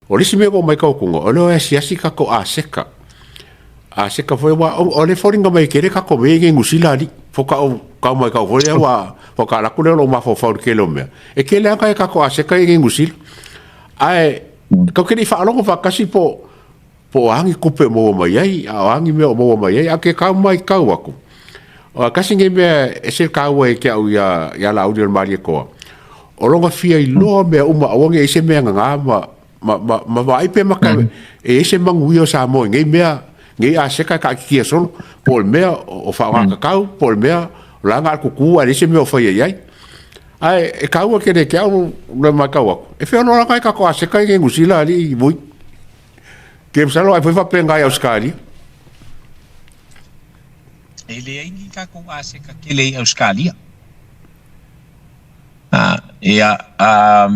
O le isi mea ua omai kaukuga, o le o e asiasi kakou aseka. Aseka foi wa o le foliga mai kele kakou mea i Nusila ali. Fo ka o kau mai kau foi wa fo ka laku le lo mafo fau kele o mea. E kele anga e kakou aseka i Nusila. Ae kau kele i whaalogo whakasi po po o angi kupe o maua mai ai, a o angi mea o maua mai ai, a ke kau mai kau aku. O kasi ngai mea e se kaua e ke au ia, ia la uli o le malie koa. O longa fia i loa mea uma aua nge i se mea nganga ma ma ma ma vaai pe maka e i se manuia o Samoa i nei mea nei a seka ka kikia solo po o le mea o whaongakakau po o le mea o la ngā kuku a le se mea o whai ai ai. Ae e kaua ke le ke au le mai kau aku. E whia loa ngai kako a seka i ngai ngusila ali i vui. Ke msalo ai foi whapenga i Australia. E leai ni takou aseka tele i Australia. Ia, a,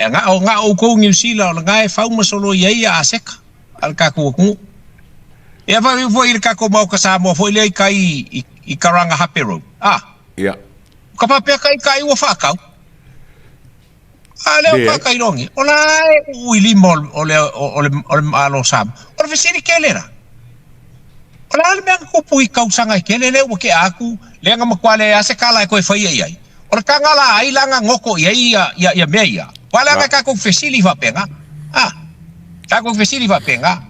na o, na oukou Niu Sila o lena e fau ma soloi ai ia aseka a le tatou atunuu. Ia faapea foi i le tatou Maota Samoa foi lea i tai i, i Karangahape Road. A, Ia. ka faapea kai kai ua faatau. A lea o Leai. Kakailogi, o la e uu i lima o le, o le, o le Malo o Samoa. O le fesili tele la. O le a le mea na tupu i tausaga e tele lea ua tea atu, lea na matua leai lava se tala e toe faia i ai? O le taga la a ai la na goto i ai ia, ia, ia mea ia? Aua leaga e tatou fesili faapena. A, tatou fesili faapena.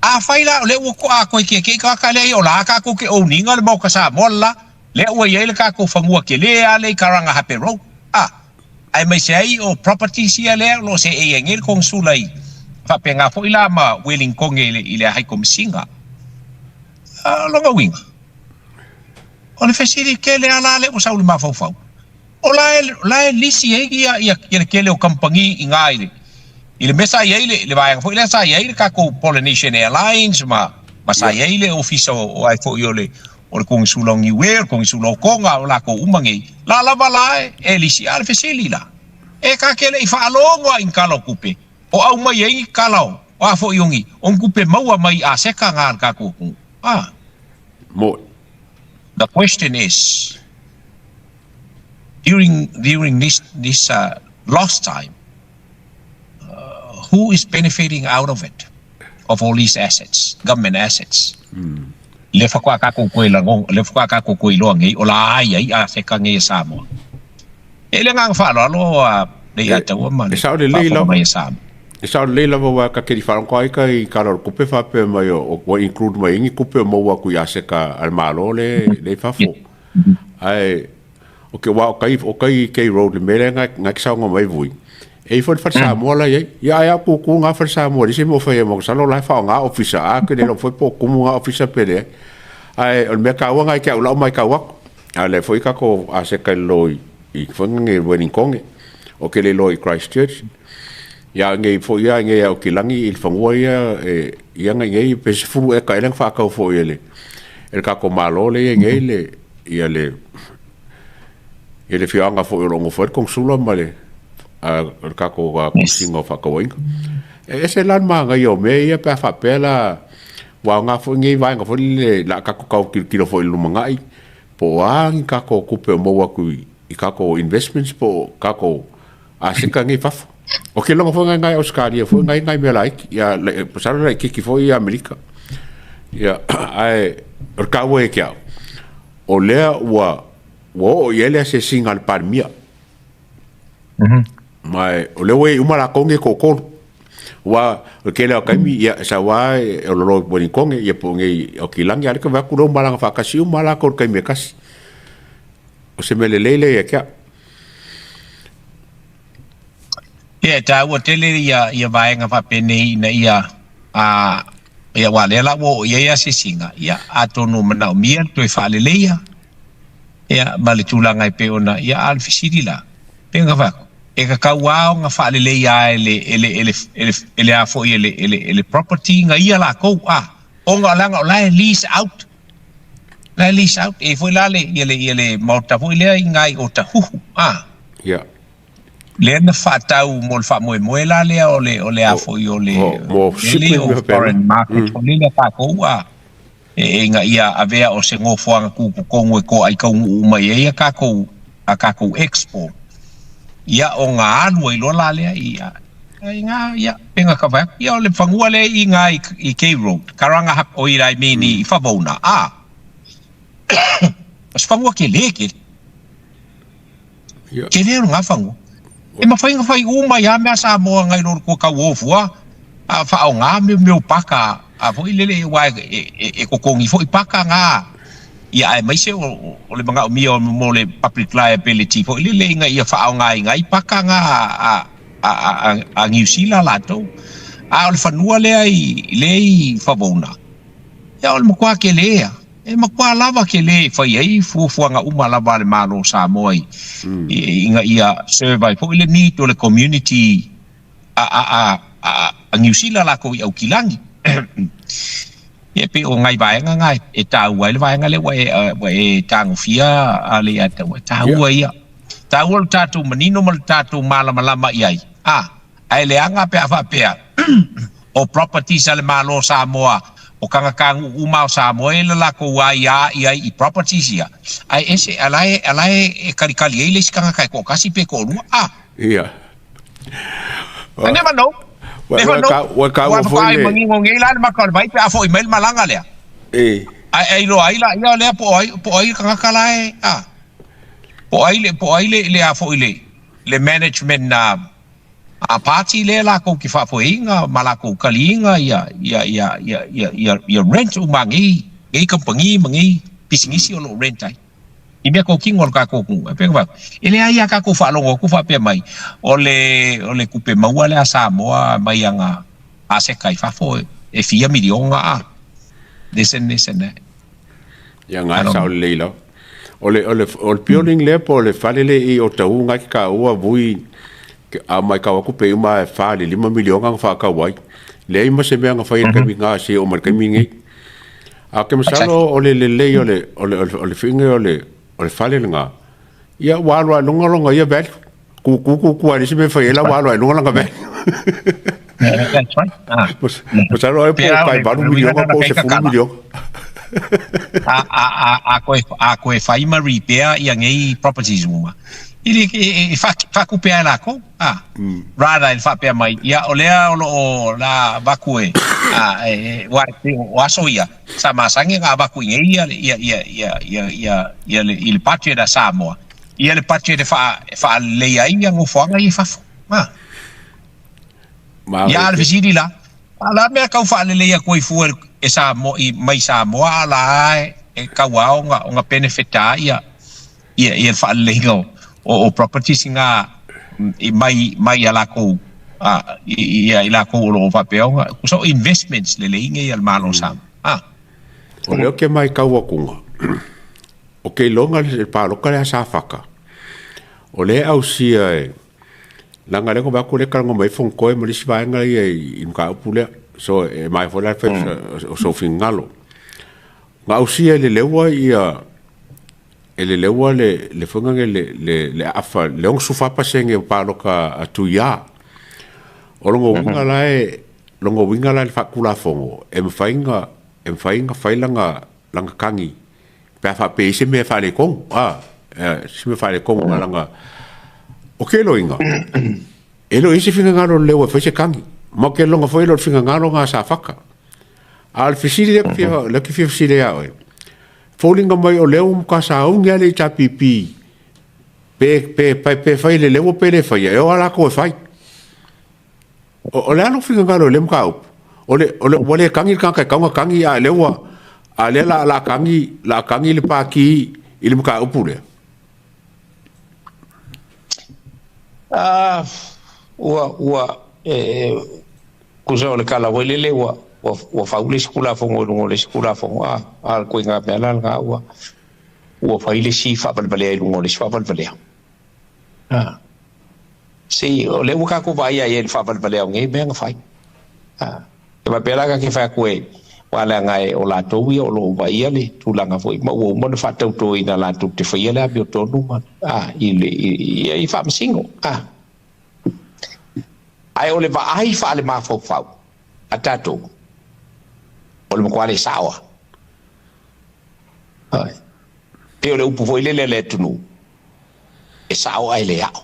Afai la o lea ua toa atoa i keke'i tagata lea ia, o la a tatou te own ina le Maota Samoa le la, lea ua i ai le tatou fanua tele lava lea i Karangahape Road. A, aemaise ai o properties ia lea o lo o seei ai nei le Konesula i faapena foi la ma Welingkone i le, i le Hai Komesina. O lona uiga, o le fesili tele lava la lea ua sau i le mafaufau, o la e, la e lisi ai ia, ia, ia le tele o kamupani i ina i le, i le mea sa i ai le, le vaega foi lea sa i ai le tatou Polynesian Airlines ma, ma sa i ai le ofisa o, o ai foi o le, o le Konesula o Niue, o le Konesula o Tonga, o latou uma nei, la lava la e lisi. A o le fesili la, e ta te le i faalogo a i ni tala o tupe, o aumai ai ni tala o, o a foi o ni, o ni tupe maua mai i aseta na a le tatou atunuu? A. Moe. The question is, during, during this, this uh, lost time, uh, who is benefiting out of it, of all these assets, government assets? Le faatoa tatou toe lago, le faatoa tatou toe iloa nei, o la ai ai a se ka nei e Samoa. E le agaga faaaloalo a le ia taua ma E le sao lelei faafofoga lava. mai e Samoa. E sao lelei lava wa ka keri wharongo ai ka i kala o le kupe whapea mai o ua include mai ingi kupe o maua aku i aseka a le malo le, le i fafo. Ae, o ke wā o kai, o kai K Road le mea lea ngai, ngai ki saonga mai vui. E i fo le whare Samoa la iai. Ia ai au kuku ngā whare Samoa, ni se mo whai e mo salo lai whao ngā ofisa, a ke le lo foi po kumu ngā ofisa pele. Ae, o le mea kaua ngai ke au lau mai kau aku. A le foi kako a se kai lo i, i foi nge Wellington, o ke le lo i Christchurch. Ia nge foi ia nge au ki langi i le fangua ia e ia ngai nge pe se fulu e ka ele whakau foi ele. E le kako malo le ia nge le ia le ia le fioanga foi o longo foi konsula ma le a le kako a komisiga o faakauaiga. E ese la le magaia o mea ia pe a faapea la ua aoga foi nei vaega foi lele la a tatou tau tilotilo foi i le lumanai po o a ni tatou tupe o maua atu i tatou investments po o tatou aseta nei i fafo. O ke logo foi ngai ngai Australia foi ngai ngai mea laiti ia masalo laitiiti foi i Amerika. Ia ae o le taua ia te au, o lea ua ua oo i ai le asiasiga a le Palemia. Ma o lea ua i ai uma latou nei e toatolu. Ua o le tele o taimi ia e sau lava e o lolo i Wellington ia po o nei Aukilani a o lea e vaai atu lea ua malaga faatasi uma lava latou i le taimi e tasi. O se mea lelei lea ia te au. Ia e taua tele ia ia vaega faapenei ina ia a ia aua o lea la ua oo i ai asiasiga, ia atonu e manaomia le toe faaleleia ia ma le tulaga e pei ona ia a o le fesili la, pei ona fai atu, e tatau lava ona faaleleia lava e le e le e le e le e le a foi e le e le e le property na ia latou a ona leaga o la e lease out, la e lease out e i ai foi la le ia le ia le maota foi lea i ina i Otahuhu a. Ia. Lea na faatau mo le faamoemoe la lea o le o le a foi o le mo lele o foreign market foi lele a tatou a e ina ia avea o se nofoaga tutotonu e toai taunuu uma i ai a tatou a tatou export ia ona alu ai loa la lea ia. Ai ngā, ia, penga ka whai. Ia, o le whangua le i ngā i, i K Road, Karanga hap, o i I mean, i Whavauna, a. O se whangua ke le ke. Ia. Ke le o ngā whangua. E mawhai ngā whai uma i a mea Samoa ngai loro kua kau ofua, a whao ngā meo meo paka, a foi lele e wā e, e, e, e kokongi foi paka ngā, ia ae maise o, o, o le manga o mia o mo le public liability foi lele inga ia whao ngā inga i paka ngā a, a, a, a, a Niu Sila latou. A o le fanua lea i, le i Whavauna, ia o le makuā ke lea. E makuā lava ke le e fai ai fuafuaga uma lava a le Malo o Samoa i, i, ina ia serve ai foi le need o le community a, a, a, a, a Niu Sila lakou i Aukilani. Ia e pei o ngai vaega nga e taua ai le vaega lea ua e, ua e tagofia a le ia taua. Taua ia. Taua lo tatou manino ma lo tatou malamalama i ai. A, ae leaga pe a faapea o properties a le Malo o Samoa, o tagata-nuu uma o Samoa e le lakou aia i ai i properties ia, ae ese, a la e, a la e kalikali ai le isi tagata e toatasi pe toalua. A. Ia. I never know. Never know. Ua taua Ua foi whakaai le... manino nei la le maka o le vai pe a foi mai le malaga lea. E. Ae e iloa ai la ia lea po o ai, po o ai le tagata la e, a. Po o ai le, po o ai le, le a foi le, le management a, a party lea lakou ke faafoeina ma lakou kaliina ia, ia, ia, ia, ia, ia, ia rent uma nei, nei kamupani ma nei pisinisi o lo o rent ai. I mea tokino o le tatou atunuu. E pei ona fai atu, e leai a tatou faalogo atu faapea mai, o le, o le tupe maua lea a Samoa mai ana aseta i fafo e fia miliona a, this and this and that. Ia nga e sao lelei lava. O le, o le, o le building lea po o le fale lea i Otahuhu nga e te taua vui a mai kau atu pe uma e 4 i le 5 miliona na faatau ai. Leai ma se mea na fai i le taimi na seia oo mai i le taimi lenei. A ke masalo o le lelei o le, o le, o le fiiga o le, o le fale lena, ia ua alu lava i luga lona ia value. Kūkū kūkū lava i le isi mea e fai ai la ua alu lava i luga lana value. That's right. Ah. Masalo ai po o tai valu miliona po o sefulu miliona. A, a, a, a koe, a koe whai ma repair ia ngei properties uma. I le, e, e, e whakupea e lākou. Ah. Rather e whapea mai, ia o lea o lo o la vaku e, a, e, e, wa, e, o aso ia, sa masangi nga vaku i ngei ia, ia, ia, ia, ia, ia, ia le, i le budget a Samoa. Ia le budget e wha, e whaalelei ai ia ngofoanga i fafo. Ah. Ma Ia a le fesili la, a la mea kau whaalelei a koe fua e Samoa, i, mai Samoa a la e, e kau a o nga, o nga benefit a ia, ia, ia le faaleleiga o, o, o properties i ngā, i mai, mai a lakou, a, i, ia i lakou o lo o faapea ona, so investments lelei nei a le Malo o Samoa. A. O lea ke mai kau akuga, o ke iloga le paloka lea Safaka, o lea e ausia e, leaga lea na vaai atu lea e talanoa mai ai Fonotoe ma le isi vaega ia i le mataupu lea. So e mai foi la le fai o sou finagalo. Na ausia e le leua ia e le leua le le foinga le le le aafa le 64% o paloka a Tuiā. O lona uiga la e lona uiga la i le faatulafono e mafai ona e mafai ona fai lana lana tagi pe a faapea e i ai se mea e faaletonu a se mea faaletonu ma lana o ke loiga e le o i ai se finagalo o le leua e fai se tagi ma o ke loga foi e le o le finagalo lena a Safata. A o le fesili lea ou te fia lea ou te fia fesili ai ia oe, foliga mai o lea ua matua sauni lava le HRPP pe, pe, pe, pe fai e le leua pe le faia, e o lava latou e fai. O, o le a lou finagalo i lea mataupu? O le, o le, ua le tagi le tagata e tatau ona tagi, a o lea ua, a o lea la, la tagi, la tagi le Pati i le mataupu lea? Ah, ua, ua, e, e, Tusa o le tala foi lele ua ua ua fau le isi Tulafono i luga o le isi Tulafono, a a o le ituaiga mea la lena ua ua fai le isi faavalevalea i luga o le isi faavalevalea. A se o lea ua tatou vaai ai i le faavalevalea o nei mea na fai. A e faapea la ta te fai atu e aua leaga e o latou ia o lo o vaaia le tulaga foi ma ua uma ona faatautoina latou te faia le amiotonu ma a i le i i faamasino. A. Ae o le vaai faalemafaufau a tatou, o le matua le sao a. Pei o le upu foi lele a le atunuu, e sao ae le ao.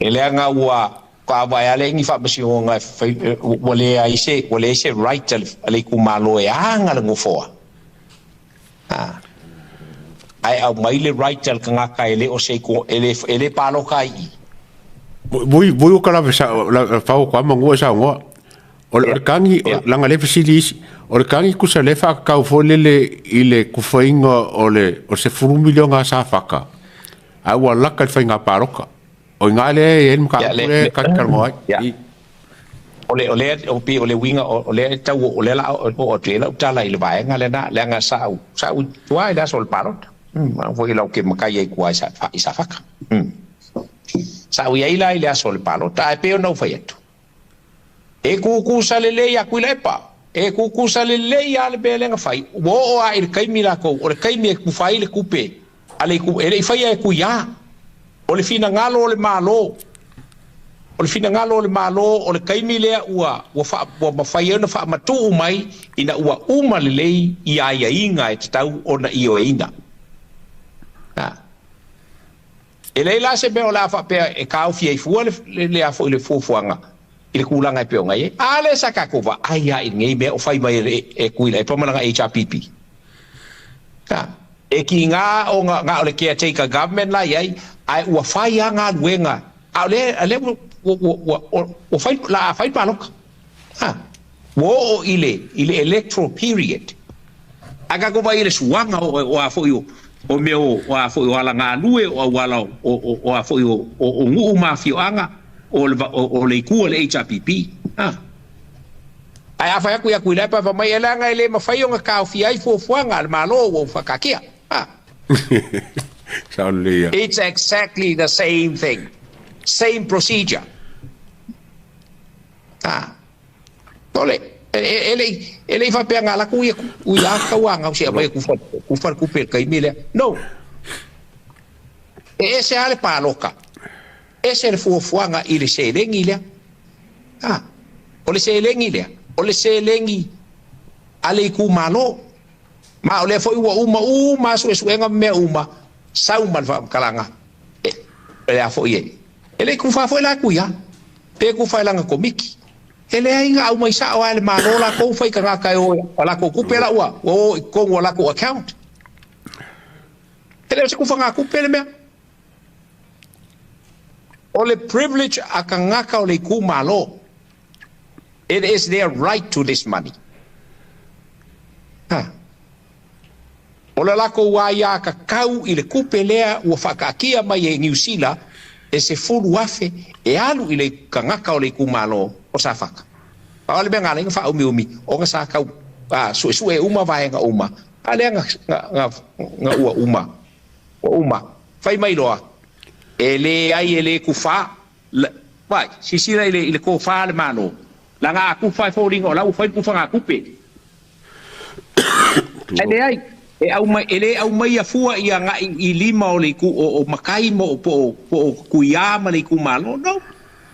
E leaga ua vaavaai lava ni faamasinoga e fai ua leai se ua leai se right a le itumalo e aga le nofoa. Ae aumai le right a le tagata e le o se e le palota ai i i. Voi voi o ka lave sa la fao kwa mangu e sa ngoa. O le kagi, leaga le fesili isi, o le kagi kusa le whakakau fo lele i le kuwhainga o le o se furu miliona a Safaka. A ua laka le whainga paroka. O ngā le e el maka le kakar ai. O le o le o pi o le winga o le tau o le la o te la tala i le vaenga le na le nga sa u sa u tua i la sol parot. Ma foi lau ke makai ai kua sa i sa faka. Sa u ia ila i le aso le palota ai pe ona u fai atu. E kuku sa lelei a Tuilaepa. E kuku sa lelei a le mea lea na fai. Ua oo lava i le taimi latou, o le taimi e kufa ai le tupe a le e le i faia e Tuiā. O le finagalo o le Malo, o le finagalo o le Malo o le taimi lea ua ua faa ua mafai ai ona faamatuu mai ina ua uma lelei i aiaiga e tatau ona ioeina. E leai la se mea o le a faapea e taofi ai fua le le a foi le fuafuaga i le tulaga e pei ona i ai. A lea sa tatou vaai lava i lenei mea o fai mai e e Tuilaepa ma lana HRPP. A, e tiga ona na o le caretaker government la i ai, ae ua fai lava galuega, a o lea, lea ua, ua, ua, ua, ua fai, la a fai le palota. A, ua oo i le, i le electoral period. Ae tatou vaai i le suaga o, o a foi o, o mea o, o a foi o alagalue, o auala o, o, o a foi o, o, o nuu ma afioaga, o le, o, o le itu a le HRPP. A. Ae a fai atu ia Tuilaepa fai mai e leaga e le mafai ona taofia ai fuafuaga a le Malo ua ou faataatia. A. Sao lelei ia. It's exactly the same thing. Same procedure. A. Ole, e le e le faapea nga laku ia ui a tauaga se aumai e kufa kufa le tupe i le taimi lea. No. E ese lava le paloka, ese le fuafuaga i le seleni lea. A, o le seleni lea, o le seleni a le itumalo. Ma o lea foi ua uma uma suesuega ma mea uma, sau ma le faamatalaga e le a foi e e le i kufa foi la Tuia, pe kufa e lana komiti. E leai na aumai sao lava e le Malo latou fai tagata e o a latou tupe la ua ua o i totonu o latou account. E le o se kufaga tupe le mea. O le privilege a tagata o le itumalo. It is their right to this money. Ha. O le latou aia kakau i le tupe lea ua faataatia mai e Niu Sila e 10,000 e alu i le tagata o le itumalo o Safata. A o le mea na ala ai ona faaumiumi ona sa tau suesue uma vaega uma, a lea na na na ua uma ua uma. Fai mai loa, e leai e le tufa. Vai, silasila i le i le tofa a le Malo, leaga a tufa e foliga o la ua fai le tufaga tupe. Ae leai, e aumai, e le aumaia fua ia agai i lima o le itu, o, o matai mo, po o, po o Tuiā ma le itumalo, no.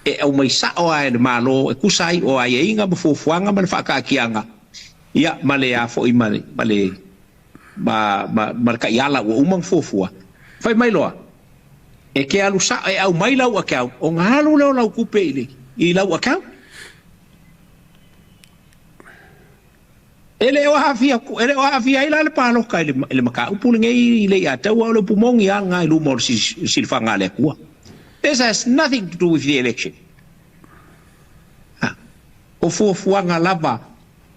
E aumai sao lava e le Malo e tusa ai o aiaiga ma fuafuaga ma le faataatiaga, ia, ma le a foi ma le, ma le, ma, ma, ma le taiala ua uma ona fuafua. Fai mai loa, e te alu sao, e aumai lau account, ona alu lea o lau tupe i le, i lau account. E le o aafia, e le o aafia ai la le palota i le, i le mataupu lenei i le Iataua, o le upu moni lava lena i luma o le silafaga a le Atua. This has nothing to do with the election. Ha. O fuafuaga lava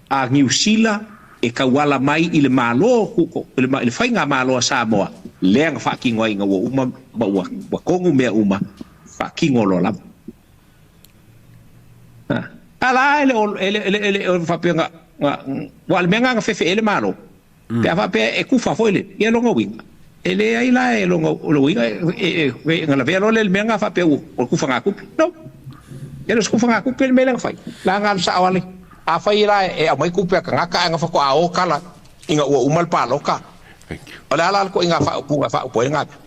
a Niu Sila e tauala mai i le Malo, i le, i le faigamalo a Samoa, lea na faatino ai ina ua uma ma ua, ua tonu mea uma, faatino loa lava. A la e le o e le e le e le o faapea na na aua o le mea lena na fefe ai le Malo pe a faapea e kufa foi le ia lona uiga e leai la e lona o le uiga e e na lavea loa lea i le mea lena faapea ua o le kufaga tupe. No. E le o se kufaga tupe le mea lea na fai. Leaga alu sao lava le afai la e aumai tupe a tagata ae na faatoa o tala ina ua uma le paloka. O le a la le ituaiga faaupuga e faaupu ai lena mea?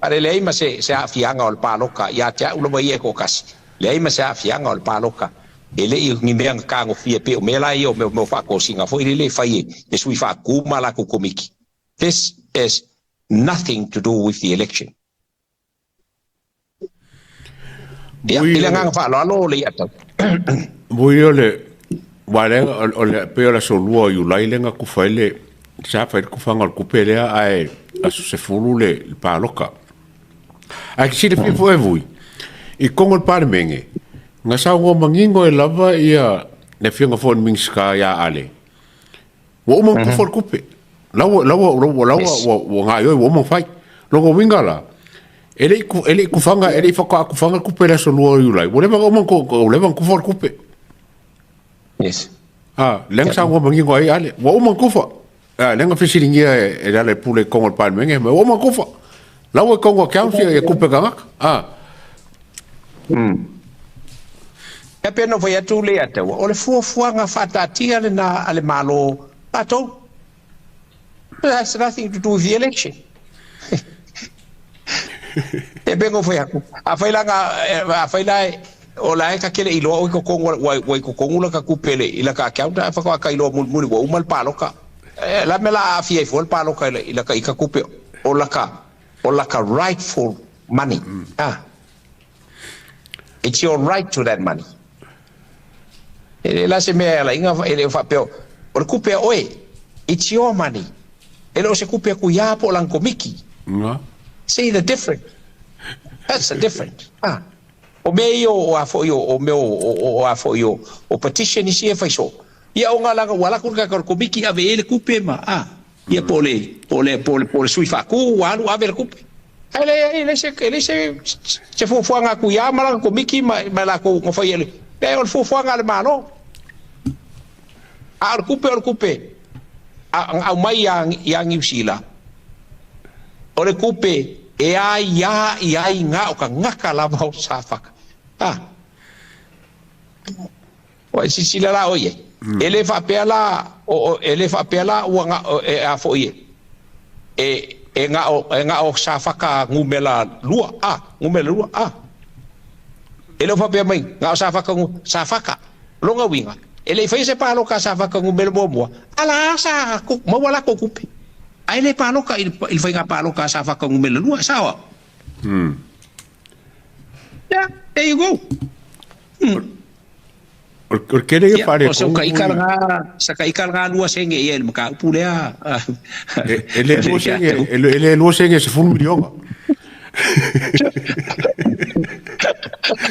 A le leai ma se se aafiaga o le paloka ia te au lava ia e toatasi, leai ma se aafiaga o le paloka, e le i ni mea na tagofia pei o mea la ia o mea o faatosina foi lele e fai e sui faatu ma latou komiti. This is. Nothing to do with the election. Ia, i le agaga faaaloalo o le iatau. Mui o le wa le o le pe o le aso lua o Iulai lea na kufa ai le sa fai le kufaga o le kupe lea ae aso 10 le paloka. Ae ke silafia foi e Vui, i totonu o le Palemene, na saunoa manino ai lava ia le afioga foi i le Minisita ia Ale, ua uma ona kufa le kupe. La ua, la ua, la ua, la ua, ua, ua gaoioi, ua uma ona fai. Lona uiga la, e le i, e le i kufaga, e le i faatoa kufaga le kupe i le aso 2 o Iulai, ua leva ona uma, ua leva ona kufa le kupe. Yes. Ah, lea na saunoa manino ai Ale, ua uma ona kufa. Ah, lea na fesiligia e, e le Lealailepule i totonu o le Palemene, ma ua uma ona kufa. La ua i totonu o accounts ia, ia kupe tagata. Ah. Ia pei ona ou fai atu Leiataua, o le fuafuaga faataatia lena a le Malo latou. It has nothing to do with the election. E pei ona ou fai atu, afai la na, afai la o la e ta te le iloa ua i totonu, ua i totonu lata tupe i lata account, ae faatoa ta iloa mulimuli ua uma le palota. O le a le mea o le a aafia ai fua le palota i lata ita tupe o lata, o lata rightful money. Ah. It's your right to that money. E le la se mea e alaiga, e le o faapea, o le tupe a oe, it's your money. E le o se tupe a Tuiā po o lana komiti. Nga. See the difference? That's the difference. Ah. O mea ia o a foi o, o mea o, o, o a foi o, o petition isi e fai soo. Ia o ngā langa ua alu atu le tagata o le komiti ave i ai le tupe ma, ah. Ia po o le, po o le, po o le, po o le sui faatu ua alu ave le tupe. Ae leai, e leai se, e leai se, se fuafuaga a Tuiā ma lana komiti ma, ma latou na faia le, leai o le fuafuaga a le Malo. A o le tupe o le tupe a, na aumai ia, ia Niu Sila, o le tupe e aiā i ai na o tagata lava o Safata. A. Ua e silasila la oe i ai? E le faapea la, e le faapea la ua na, e a foi e, e, e na o, e na o Safata numera lua, a, numera lua, a. E le o faapea mai, na o Safata nu, Safata, lona uiga, e le i faia se paloka a Safata numera muamua, a la sa maua latou tupe. Ae le paloka i le, i le faiga paloka a Safata numera lua, e sao au? Yeah, there you go. O le tele ia Ia, o faaletonu se uka sa ka ika lena lua sene ia i le mataupu lea. E le lua sene, e le lua sene e 10 miliona.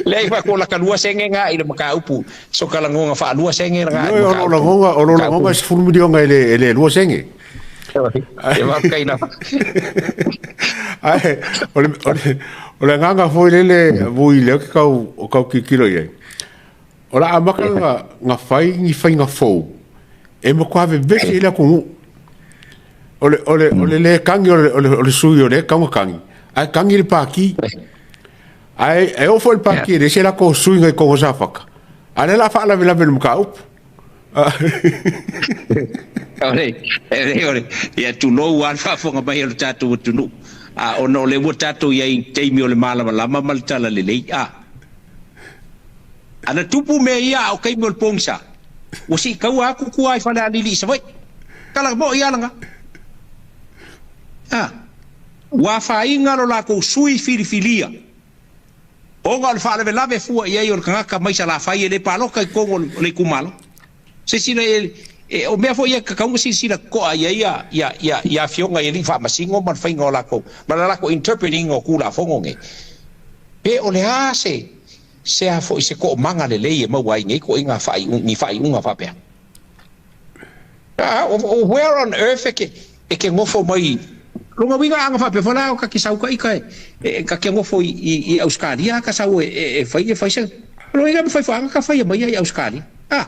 Leai, fa ko la ka lua sene nga i le mataupu. So ka lagoga faalua sene lena i le Ioe, o mataupu. lagoga, o lo lagoga e 10 miliona e le lua sene. E faafetai lava. Ae, o le, o le, o le agaga foi lele, vui lea ke kau, o kau tilotilo i ai. O le a amata na, na fai ni faiga fou e matua vevesi ai le atunuu. O le, o le, o le le tagi o le, o le, o le sui o lea e tatau ona tagi, ae tagi le pati. Ae e oo foi le pati e leai se latou suiga i totonu o Safata, a o lea o le a faalavelave i le mataupu. O le, o le, ia tulou lava le faafofoga mai o le tatou atunuu, a ona o lea ua tatou i ai i le taimi o le malamalama ma le talalelei, a. A na tupu mea ia a o taimi o le pogisa, ua sii taua atu tua i Falealili i Savaii. Tala moʻi a lena. A, ua afaina lo latou sui filifilia, ona o le faalavelave fua i ai o le tagata mai Salafai e le palota i totonu o le itumalo. Silasila i ai, o mea foi ia e tatau ona silasila totoa i ai ia afioga i alii faamasino ma le faiga o latou, ma le latou interpret ina o Tulafono nei. Pe o le a se, se a foi, se toomaga lelei e maua ai nei ituaiga faaiuga, ni faaiuga faapea. Where on earth e ke, e ke nofo mai, lona uiga a na faapea foi la ka ke sau ka ika e, ka ke nofo i, i, i Australia ka sau e, e, e fai, e fai se, lona uiga e mafai foi lava ka faia mai ia i Australia. Ah.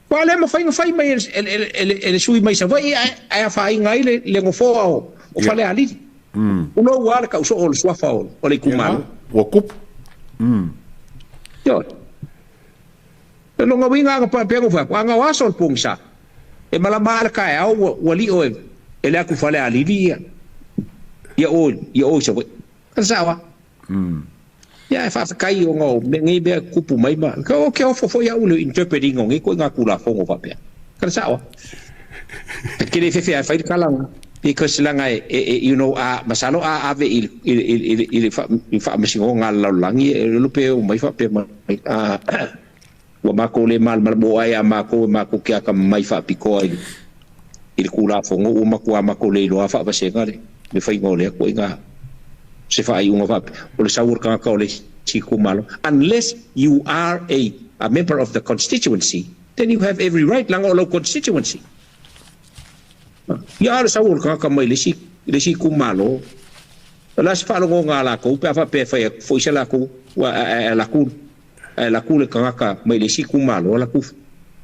Aua o lea e mafai ona fai mai e le sui mai Savaii ae afaina ai le nofoa o Falealili. Tulou lava le tau soo o le suafa o le itumalo. Ua tupu. Ioe. O lona uiga a na pea na fai atu, a na o aso o le pogisa, e malama lava le taeao ua lio e le atu Falealili ia o i Savaii. Kana sao lava. Ia e faafetai ona o nei mea e tutupu mai ma, ou te ofo foi au i le interpret ina o nei ituaiga Tulafono faapea. Kana sao lava. Ke le fefe ai fai le tala because leaga e you know a masalo a ave i le i le faamasinoga a le lalolagi e iloa pe omai faapea mai a ua matou le malamalama ua ae ia matou e matou te atamamai faapitoa i le Tulafono ua matua matou le iloa faavasega le faiga o lea ituaiga se faaiuga faapea o le sau o le tagata o le isi itumalo unless you are a member of the constituency then you have every right leaga o lau constituency. Ia a o le sau o le tagata mai le isi le isi itumalo, o le a se faalogoga a latou pe a faapea e fai atu foi se latou ae alu atu ae alu atu le tagata mai le isi itumalo alu atu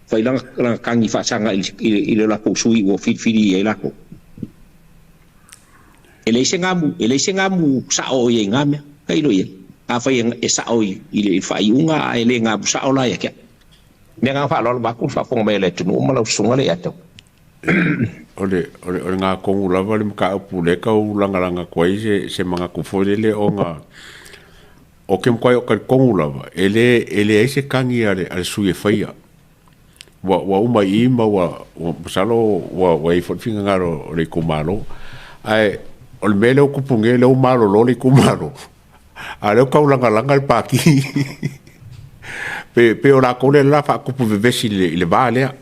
fai lana lana tagi faasaga i le i le latou sui ua filifili i ai latou. E leai se gamu e leai se gamu sao o i ai i na mea. Tailo i ai. Afai e sao i le faaiuga ae le gamu sao la ia te au. Mea na faaaloalo vaeatu le faafofoga mai a le atunuu ma lau susuga Leiataua. O le, o le, o le gatonu lava le mataupu lea e tau lagalaga atu ai se, se manatu foi lele ona o ke matua o talitonu lava, e le, e leai se tagi a le, a le sui e faia. Ua, ua uma i i ma ua, ua masalo ua, ua i ai foi le finagalo o le itumalo. Ae o le mea lea ua tupu nei, lea ua malolo le itumalo. A o lea ua tau lagalaga le pati. Pe, pe o latou lea la faatupu vevesi i le, i le va lea.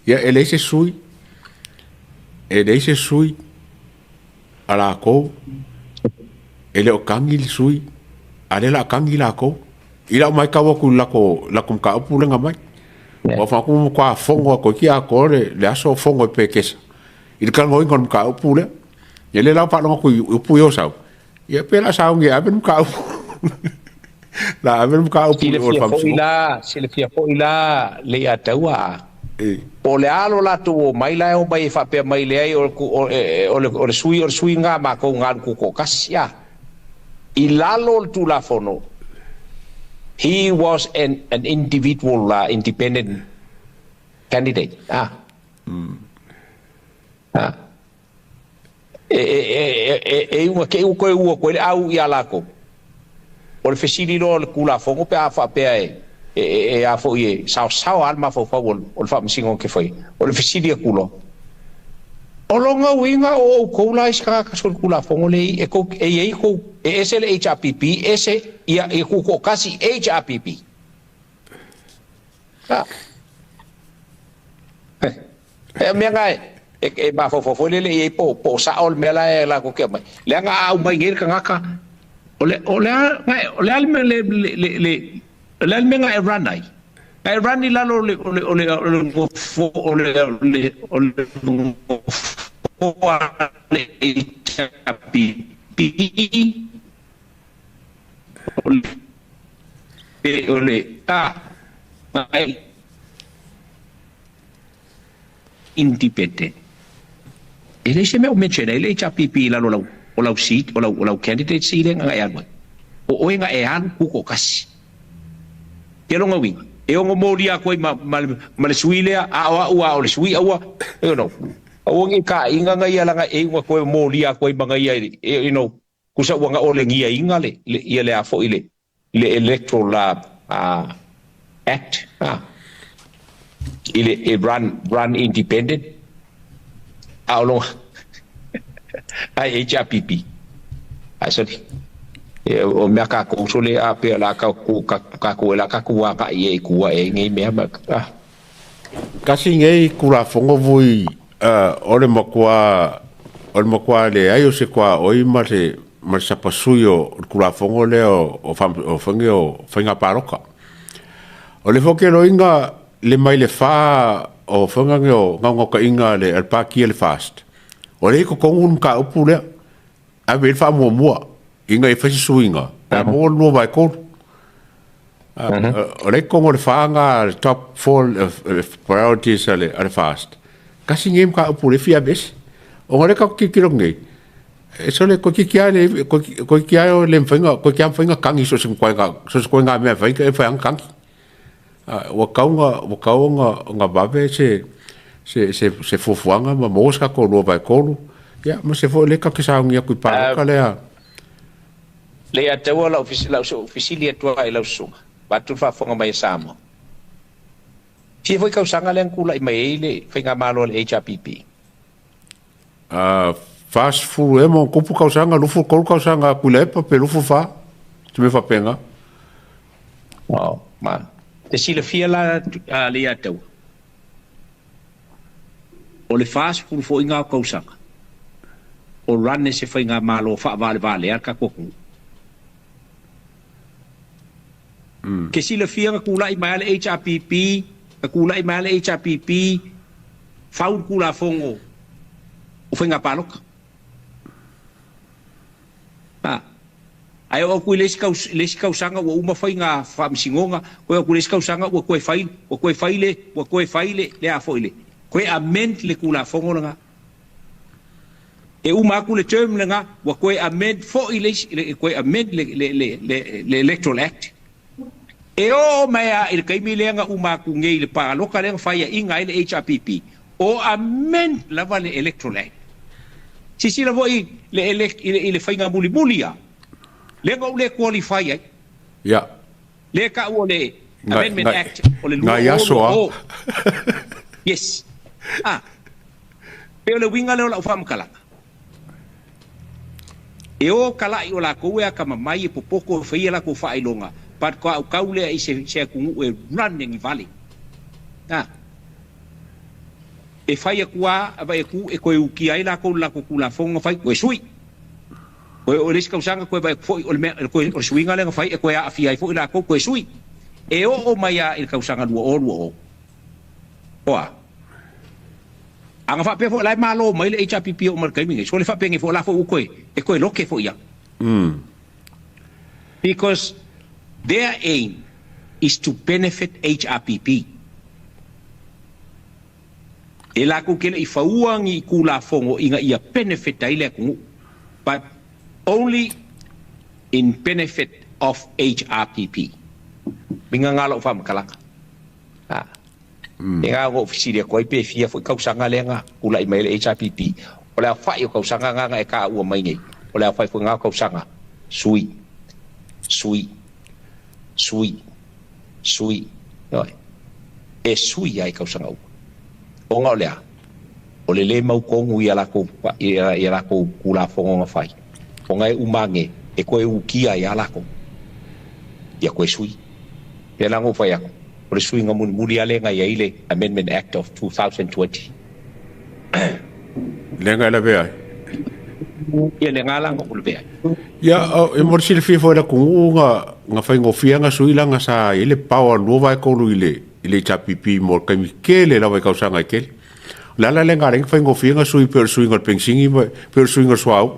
Ia, e leai se sui, e leai se sui a latou, e le o tagi le sui, a lea la tagi latou. I lau matau atu i lako, lako mataupu lea na mai. Ua faaku matua fono atu i ki atoa le, le aso o fono i Pekesa. I le talanoaina o le mataupu lea. Ia lea la ua faalogo atu i upu ia o sau. Ia pe la sauni e ave le mataupu. La ave le mataupu i o i le Silafia foi la, silafia foi la Leiataua a. Po o le a lo latou omai la e omai e faapea mai leai o le o le sui o le sui lena a matou na alu tutoatasi a. I lalo o le Tulafono he was an an individual independent candidate a. A. E iuga te i ua toe uu atu ai le au iā latou. O le fesili loa o le Tulafono pe a faapea e a foi e saosaoa lava le mafaufau o le Faamasinoga ke faia. O le fesili atu loa, O lona uiga o outou la isi tagata solitulafono lea e i ai tou, e ese le HRPP, ese ia tutoatasi HRPP. E mea na e mafaufau foi lele i ai po o sao le mea la e latou te aumai. Leaga a aumai nei le tagata, o le o le a o le a le mea le le le o le a le mea na e run ai? Na e run i lalo o le o le o le o le o le o le nofoa a le HRPP o le o le a Independent. E leai se mea o mention ai le HRPP i lalo o lau seat, o lau candidate seat lea na e alu ai. O oe na e alu tutoatasi. Ia lona uiga, e ono molia atu ai ma le sui lea, a o au a o le sui, aua, you know, aua ne i taaiga na ia leaga e iu na toe molia atu ai ma na ia, you know, tusa ua na olegiaina le, ia le a foi le, le Electoral Act i le e run run independent a o lona ai HRPP ai sorry e o mea kākou sole a pea la ka ku ka kākou e la ka ku agai e kua e nei mea ma ah. Kasi nei Tulafono vui o le matua o le matua leai o se tuaoi ma se ma le sapasui o le Tulafono lea o o faiga o faiga palota. O le foi keloiga le mai le fa o faiga nei o naunautaiga a le Pati a le FAST, o lea e i totonu le mataupu lea, ave i ai le faamuamua ina ia fai se suiga pe a maua le 2/3. O lea e i totonu o le fa lena le top four priorities a le FAST, tasi lenei mataupu o lea e fia aveese. Ona o lea tatou te tilotilo nei, e sole toeitiiti lava le toeitiiti lava le mafai ona toeitiiti lava mafai ona tagi so o se so o se ituaiga mea e fai e mafai lava ona tagi. Ua tatau ona ua tatau ona vave se se se se fuafuaga ma maua se tatou 2/3 ia ma se foi lea tatou te sauni atu i palota lea. Le ia te au lau lau fesili atu lava i lau susuga, vaeatu le faafofoga mai a Samoa. Fia foi tausaga lea na tulai mai ai le faigamalo a le HRPP? 40 ea ma ona tupu tausaga, 23 tausaga a Tuilaepa pe 24, se mea faapena. Oh, ma te silafia la Leiataua, o le 40 foi na o tausaga o run e se faigamalo faavalevalea le tatou atunuu. Ke silafia na tulai mai lava le HRPP, na tulai mai lava le HRPP, fau le Tulafono o Faiga Palota. A. Ae oo atu i le isi, le isi tausaga ua uma faiga faamasinoga, toe oo atu i le isi tausaga ua toe fai, ua toe fai le, ua toe fai le, le a foi le, toe amend le Tulafono lena. E uma atu le term lena, ua toe amend foi le isi, toe amend le Electoral Act. E oo mai lava i le taimi lea na uma atu nei i le palota lea na faiaina ai le HRPP, o amend lava le Electoral Act. Silasila foi i le faiga mulimuli lava, lea na ou le qualify ai. Ia. Lea e tau o le Amendment Act o le Nai aso a. 2020. Yes. Ah. Pei o le uiga lea o lau faamatalaga. E o kalaʻi o lakou e akamamai e popoto e faia lakou faailoga but ko au kau lea i se se atunuu e run e ni vale. Ah. E fai atu a vai atu e toe ukia ai lakou i le lakou Tulafono na fai, toe sui. Toe oo i le isi tausaga toe vaai atu foi o le mea, o le suiga lea na fai e toe aafia ai foi lakou toe sui. E oo mai lava i le tausaga 2020. O a? A na faapea foi o la e malo mai le HRPP oo mai le taimi nei, so le faapea nei foi o la foi ua toe, e toe loke foi ia. Because their aim is to benefit HRPP. E latou te le i faua ni Tulafono ina ia benefit ai le atunuu, but only in benefit of HRPP. Uiga na lau faamatalaga. A. E na ona ou fesili atu ai pe fia foi tausaga lea na tulai mai ai le HRPP. O le aofai o tausaga na na e taua mai nei, o le aofai foi na o tausaga sui, sui, sui. Sui. Ioe. E sui ai tausaga uma. Ona o le a? O le lē mautonu i a lakou, i a lakou Tulafono na fai, ona e uma ane e toe ukia ai a lakou. Ia toe sui. Pēlā na ou fai atu, o le suiga mulimuli a lea na i ai le Amendment Act of 2020. Lea na e lavea ai. Ia, lena la na ou lavea ai. Ia, e mo le silafia foi e le atunuu na faigofie na sui laga sa i ai le power 2/3 i le i le HRPP mo le taimi tele lava i tausaga e tele. O le ala lea na ala ai ona faigofie na sui pei o le suiga o le penisini ma pei o le suiga o le suauu.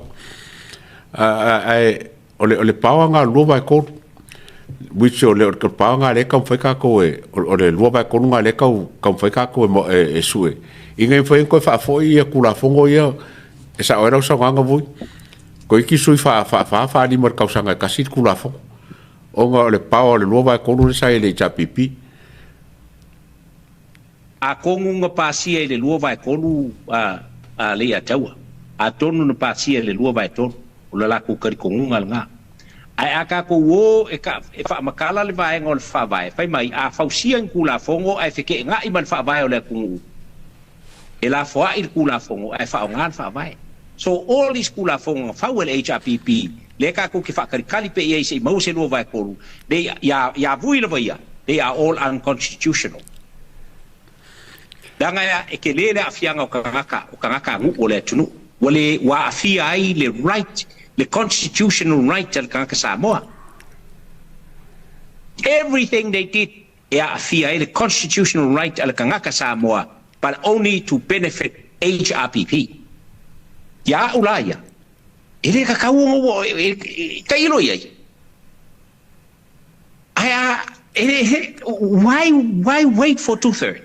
Ae o le power na o le 2/3 which o le power na lea e taumafai tatou e o le 2/3 na lea e tau taumafai tatou e sue ina ia mafai ona toe faafoi ia Tulafono ia e sao ai lau saunoaga Vui. Toeitiiti sui faa-fa, faa-lima i le tausaga e tasi le Tulafono, ona o le power o le 2/3 lea sa i ai i le HRPP. Atonu na pasia i le 2/3 a Leiataua, atonu na pasia i le 2/3, o le latou talitonuga lena. Ae a tatou o e faamatala le vaega o le Faavae, fai mai, a fausia ni Tulafono ae feteenai ma le Faavae o le atunuu, E lafoai le Tulafono ae faaaoga le Faavae. So all these Tulafono na fau e le HRPP lea tatou te faatalitali pea i ai se i maua se 2/3, they ia vui lava ia, they are all unconstitutional. Leaga e tele le aafiaga o tagata, o tagata-nuu o le atunuu. Ua le, ua aafia ai le right, le constitutional right a le tagata Samoa. Everything they did e aafia ai le constitutional right a le tagata Samoa but only to benefit HRPP. Ia au la ia, e le tatau ona ua tailo i ai. Ae a, e le, why wait for two third?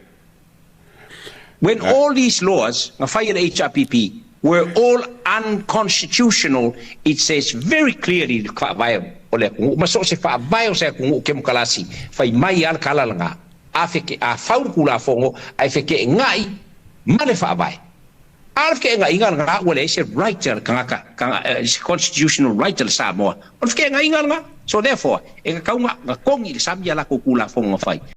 When all these laws na fai e le HRPP were all unconstitutional, it says very clearly i le faavae o le atunuu, ma so o se faavae o se atunuu kemokalasi, fai mai lava le tala lena, a feke, a fau le Tulafono ae feteenai ma le faavae. A o le feteenaiga lena ua leai se right a le tagata, se constitutional right a le Samoa. O le feteenaiga lena. So therefore, e tatau ona togi i le sami a latou Tulafono na fai.